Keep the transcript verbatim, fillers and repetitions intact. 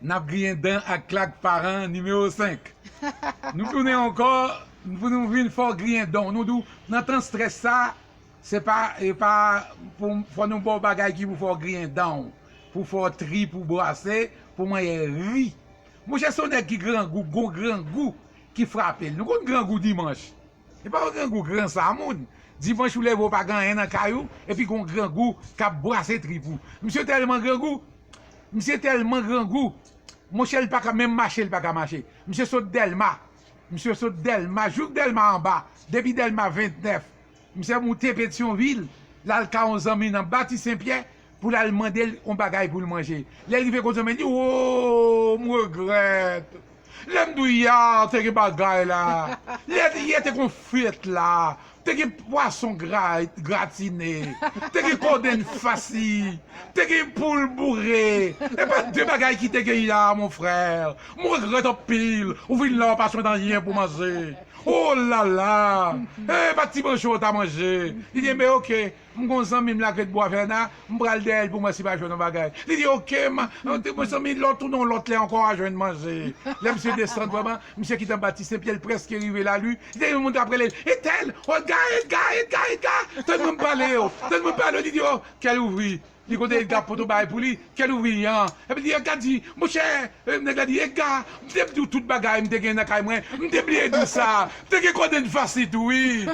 N ap griyen dan ak klak paran nimewo senk. Nou tounen ankò pou nou vin fè w griyen dan w. Nou di w, nan tan estrès sa, se pa, e pa pou fò nou ba w bagay ki pou fè w griyen dan w, pou fè w trip ou bwase, pou manyen ri. Monchè, se yon nèg ki grangou, gon grangou ki frape l. Nou konn grangou dimanch. E pa yon grangou gran sa, moun. Dimanch ou leve, ou pa gen anyen nan kay ou, epi gon grangou k ap bwase trip ou. Misye tèlman grangou, misye tèlman grangou, monchè, li pa ka menm mache, li pa ka mache. Misye sot Dèlma. Misye sot Dèlma, jouk Dèlma anba. Depi Dèlma vennèf, misye moute Petyonvil, l al ka yon zanmi nan Bati Senpyè pou l al mande l yon bagay pou l manje. Lè l rive kote zanmi, li di, "O, m regrèt. Lè m di w yè te gen bagay la. Lè yè te gen fèt la. Te gen pwason gra-, gratine. Te gen kodenn fasi. Te gen poul boure. E pa de bagay ki te gen la, mon frè. M regrèt anpil. Ou vin la, w pa jwenn anyen pou manje. O la la. E pa ti manje w ta manje." Li di, "Enben, oke. M gon zanmi m la k ret Bwa Vèna, m pral dèyè l pou m wè si pa jwenn yon bagay." Li di, "Oke, m, m, zanmi, lè w tounen yon lòt lè ankò, w a jwenn manje." Lè misye desann vrèman, misye kite anba ti Senpyè, l prèske rive Lali. Li te gen moun k ap rele l, "Etèl, Edga, Edga, Edga, Edga, tann mwen m pale w, tann mwen m pale w." Li di, "O, kè l ouvri." Li kote Edga pote yon bagay pou li, kè l ouvri an. Epi li, Edga di, "Monchè," e, nèg la di, "Edga, m te di w tout bagay m te gen nan kay mwen, m te bliye di w sa. M te gen kodenn fasi tou, wi."